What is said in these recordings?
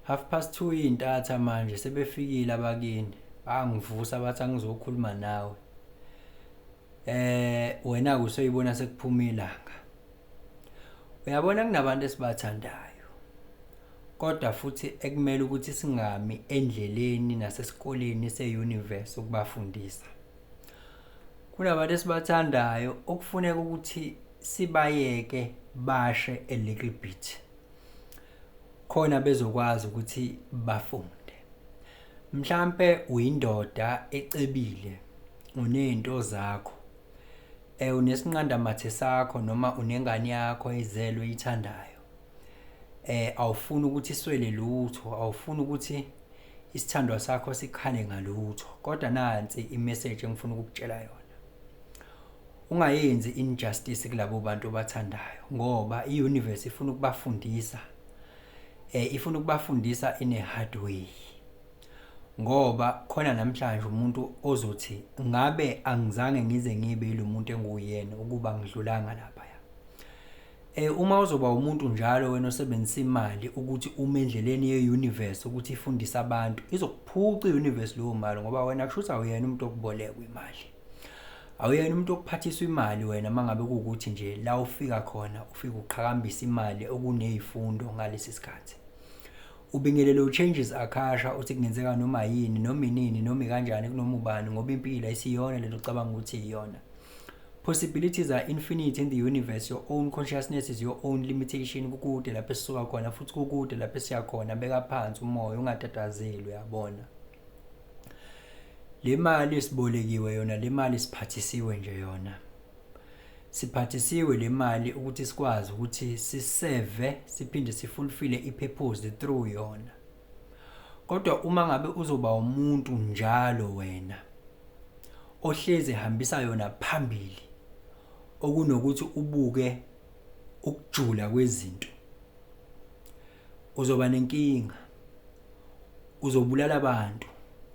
2:30 intatha manje, sebefikile abakini, bangivusa bathi angizokhuluma nawe. Wena ke usuyibona sekuphuma ilanga. Uyabona kunabantu esibathandayo, kodwa futhi ekumele ukuthi singami endleleni nasesikoleni se-universe ukubafundisa. Kunabantu esibathandayo okufuneka ukuthi sibayeke bashe a little bit, khona bezokwazi ukuthi bafunde. Mhlampe uyindoda ecebile, unezinto zakho, unesinqandamathe sakho noma unengane yakho ezelwe oyithandayo. Awufuni ukuthi iswele lutho, awufuni ukuthi isithandwa sakho sikhale ngalutho, kodwa nansi i-message engifuna ukukutshela yona. Ungayenzi injustice kulabo bantu obathandayo, ngoba i-universe ifuna ukubafundisa. Ifuna ukubafundisa in a hard way. Ngoba khona namhlanje umuntu ozothi ngabe angizange ngize ngibe lo muntu enguyena ukuba ngidlulanga lapha. Uma uzoba umuntu njalo wena osebenzisa imali ukuthi ume endleleni ye-universe ukuthi ifundise abantu, izokuphuca i-universe leyo mali, ngoba wena kusho ukuthi awuyena umuntu okubolekwa imali. Awuyena umuntu okuphathiswa imali wena mangabe kuwukuthi nje la ufika khona ufika uqhakambisa imali okunezifundo ngalesi sikhathi. Ubingelele u-changes akasha uthi kungenzeka noma yini, noma inini, noma kanjani, kunoma ubani, ngoba impilo ayisiyona lento ocabanga ukuthi iyona. Possibilities are infinite in the universe. Your own consciousness is your own limitation. Kukude lapho esisuka khona futhi kukude lapho esiya khona. Beka phansi umoya, ungatatazeli, uyabona. Le mali sibolekiwe yona, le mali siphathisiwe nje yona. Siphathisiwe le mali ukuthi sikwazi ukuthi siseve siphinde sifulfill i-purpose through yona. Kodwa uma ngabe uzoba umuntu njalo wena ohlezi ehambisa yona phambili, okunokuthi ubuke ukujula kwezinto, uzoba nenkinga, uzobulala abantu,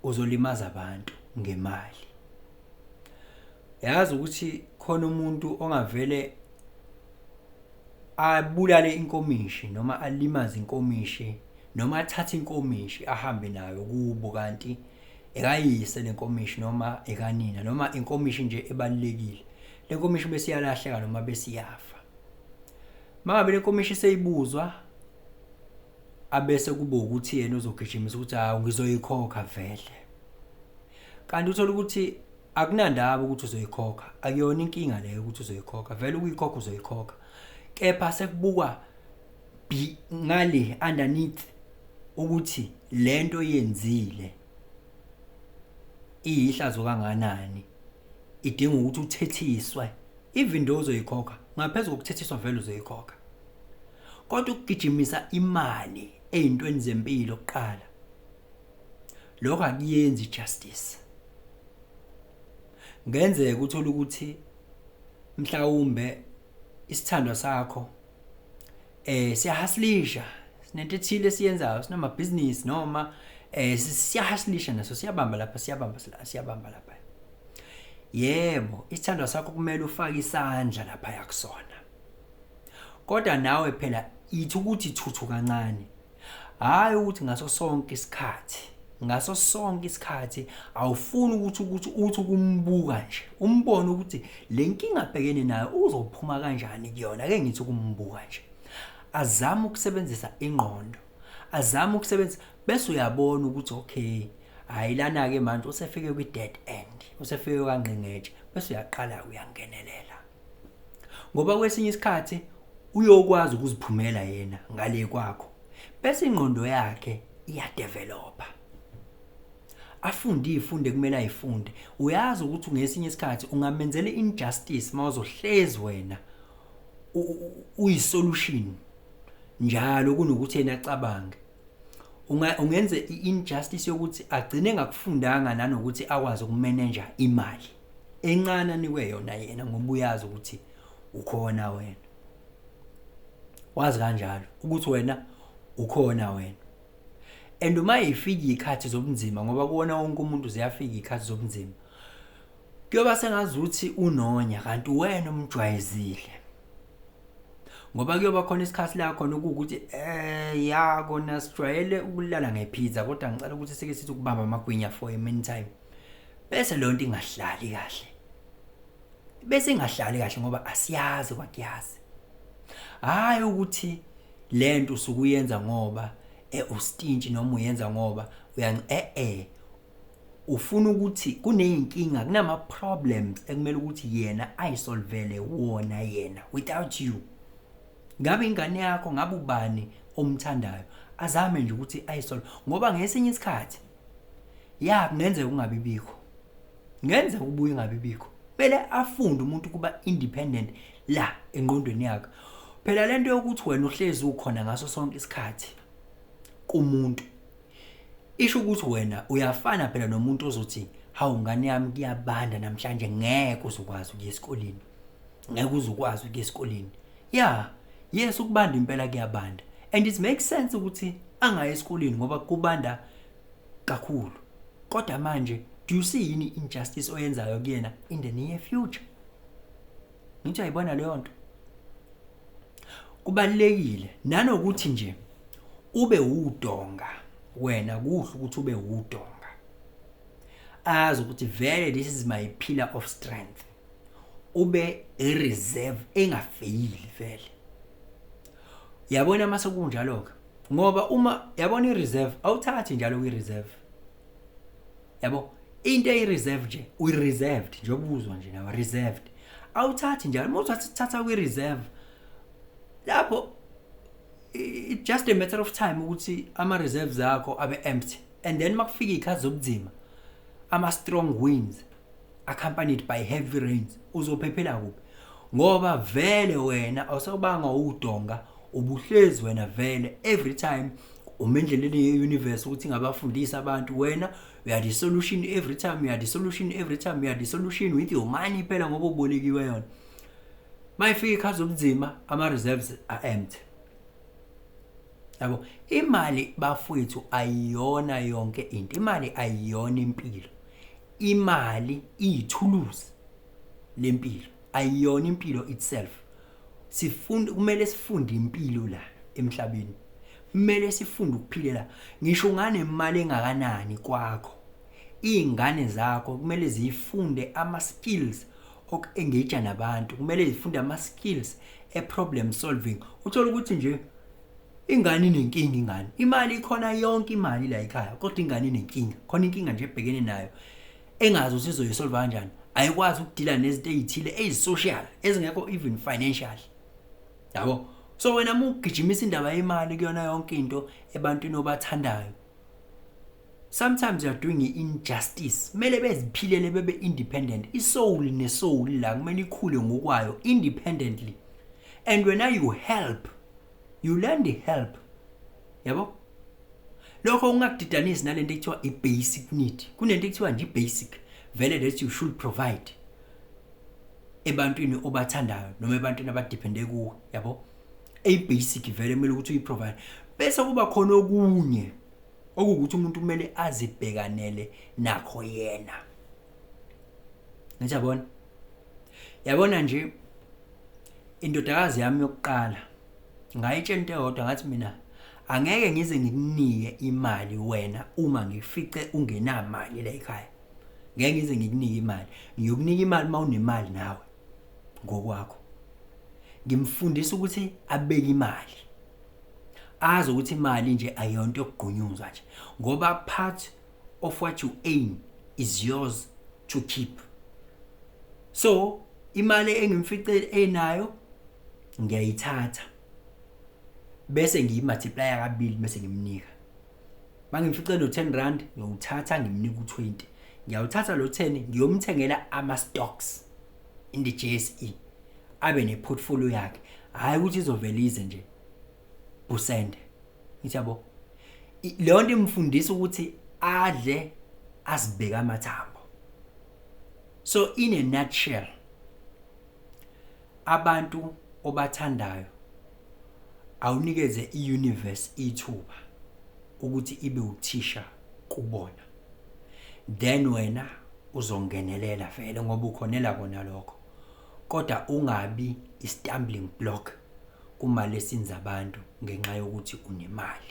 uzolimaza abantu ngemali. Yazi ukuthi khona umuntu ongavele abulale inkomishi noma alimaze inkomishi noma athathe inkomishi ahambe nayo kubo, kanti ekayise lenkomishi noma ekanina noma inkomishi nje ebalulekile. Lenkomishi bese iyalahleka noma bese iyafa. Mangabe lenkomishi seyibuzwa, abese kube ukuthi yena uzogijimisa ukuthi hawu ngizoyikhokha vele. Kanti uthola ukuthi akunandaba ukuthi uzoyikhokha, akuyona inkinga leyo ukuthi uzoyikhokha, vele ukuyikhokha uzoyikhokha. Kepha sekubukwa ngale underneath ukuthi lento yenzile iyihlazo kanganani, idinga ukuthi uthethiswe. Even though uzoyikhokha, ngaphezulu kokuthethiswa vele uzoyikhokha. Kodwa ukugijimisa imali ey'ntweni zempilo kuqala, lokho akuyenzi justice. Ngenzeka uthole ukuthi mhlawumbe isithandwa sakho siyahustlisha, sinento ethile esiyenzayo, sinamabhizinisi noma siyahustlisha naso, siyabamba lapha, siyabamba siyabamba lapha. Yebo, isithandwa sakho kumele ufake isandla lapha yakusona. Kodwa nawe phela ithi ukuthi thuthu kancane. Hayi ukuthi ngaso sonke isikhathi, ngaso sonke isikhathi awufuni ukuthi uthi ukumbuka nje, umbone ukuthi le nkinga abhekene nayo uzophuma kanjani kuyona. Ake ngithi ukumbuka nje, azame ukusebenzisa ingqondo, azame ukusebenzisa, bese uyabona ukuthi okay, hayi lana ke manje usefike kwi dead end, usefike kangqingetshe, bese uyaqala uyangenelela. Ngoba kwesinye isikhathi uyokwazi ukuziphumela yena ngale kwakho, bese ingqondo yakhe iyadevelopa, afunde ifunde kumele ayifunde. Uyazi ukuthi ngesinye isikhathi ungamenzela injustice mawuzohlezi wena uyisolution njalo kunokuthi yena acabange. Ungenze i-injustice yokuthi agcine engakufundanga nanokuthi akwazi ukumanage imali encane anikwe yona yena, ngoba uyazi ukuthi ukhona wena, wazi kanjalo ukuthi wena ukhona wena. And uma ifika izikhathi zobunzima, ngoba kuwona wonke umuntu ziyafika izikhathi zobunzima, kuyoba sengazuthi unonya kanti wena umjwayezile. Ngoba kuyoba khona isikhathi la khona ukuthi ya kona sijwayele ukulala ngepizza, kodwa ngicela ukuthi sike sithi ukubamba amagwinya for a meantime. Bese leyo nto ingahlali kahle. Bese ingahlali kahle ngoba asiyazi kwakuyazi. Hayi ukuthi lento usuke uyenza ngoba ustingy noma uyenza ngoba uyan ufuna ukuthi kuneyinkinga, kunama problems ekumele ukuthi yena ayisolvele wona yena without you. Ngabe ingane yakho, ngabe ubani omthandayo, azame nje ukuthi ayisolve, ngoba ngesinye isikhathi ya kungenzeka ungabi bikho, kungenzeka ubuye ungabi bikho. Kumele afunde umuntu kuba independent la engqondweni yakhe. Phela lento yokuthi wena uhlezi ukhona ngaso sonke isikhathi kumuntu isho ukuthi wena uyafana phela nomuntu ozothi, hawu ngane yami kuyabanda namhlanje, ngeke uzokwazi ukuya esikoleni, ngeke uzukwazi ukuya esikoleni. Yeah, yes, ukubanda impela kuyabanda, and it makes sense ukuthi angayi esikoleni ngoba kubanda kakhulu. Kodwa manje do you see yini injustice oyenzayo kuyena in the near future? Ngithi ayibona leyo nto. Kubalekile nanokuthi nje ube udonga wena, kuhle ukuthi ube udonga, azi ukuthi vele this is my pillar of strength, ube i reserve engafeyili vele. Yabona mase kunjalo ke, ngoba uma yabona i reserve awuthathi njalo kwi reserve, yabo into eyi reserve nje uyi reserved nje, obuzwa nje nawe reserved, awuthathi njalo. Uma uthatha kwi reserve lapho, it's just a matter of time ukuthi ama reserves akho abe empty, and then makufika izikhathi zobunzima, ama strong winds accompanied by heavy rains, uzophephela kuphi? Ngoba vele wena awusabanga udonga, ubuhlezi wena vele every time uma endleleni ye-universe ukuthi ngabafundisa abantu, wena you are the solution every time, you are the solution every time, you are the solution with your money phela ngoba ubolekiwe yona. Mayifika ikhathi zobunzima, ama reserves are empty. Yabo, imali bafowethu ayiyona yonke into, imali ayiyona impilo, imali iyithuluzi lempilo, ayiyona impilo itself. Sifunda, kumele sifunde impilo la emhlabeni, kumele sifunde ukuphilela. Ngisho unganemali engakanani kwakho, izingane zakho kumele zifunde ama skills oku-engage nabantu, kumele zifunde ama skills e-problem solving. Uthola ukuthi nje ingane inenkinga, ingane imali ikhona yonke imali la ekhaya, kodwa ingane inenkinga, khona inkinga nje ebhekene nayo engazi ukuthi izoyisolve kanjani, ayikwazi ukudila nezinto ezithile ezisocial ezingekho even financial, yabo. So wena uma ugijimisa indaba yemali kuyona yonke into ebantwini obathandayo, sometimes you are doing injustice. Kumele beziphilele, bebe independent, isoul nesoul la kumele ikhule ngokwayo independently, and when you help, you learn the help, yabo. Lokho ungakudidanisi nalento ekuthiwa i-basic need. Kunento ekuthiwa nje i-basic vele that you should provide ebantwini obathandayo noma ebantwini abadepende kuwe, yabo, a-basic vele kumele ukuthi uyiprovide. Bese kuba khona okunye okuwukuthi umuntu kumele azibhekanele nakho yena. Ngiyabona, yabona nje indodakazi yami yokuqala ngayitshela into eyodwa, ngathi mina angeke ngize ngikunike imali wena uma ngifice ungenamali la ekhaya, ngeke ngize ngikunike imali, ngiyokunika imali uma unemali nawe ngokwakho. Ngimfundisa ukuthi abeke imali, azi ukuthi imali nje ayonto yokugqunyuzwa nje, ngoba part of what you earn is yours to keep. So imali engimfice enayo ngiyayithatha bese ngiyimultiplya kabili bese ngimnika. Mangimfice no 10 rand, ngiyowuthatha ngimnika u20, ngiyawuthatha lo 10 ngiyomthengela ama stocks in the JSE, abe neportfolio yakhe, hayi ukuthi izovela ize nje usende. Ngithi yabo, leyo nto imfundisa ukuthi adle azibeke amathambo. So in a nutshell, abantu obathandayo awunikeze i-universe ithuba ukuthi ibe uthisha kubona, then wena uzongenelela vele ngoba ukhonela kona lokho, kodwa ungabi i-stumbling block. kuma-lessons abantu ngenxa yokuthi unemali.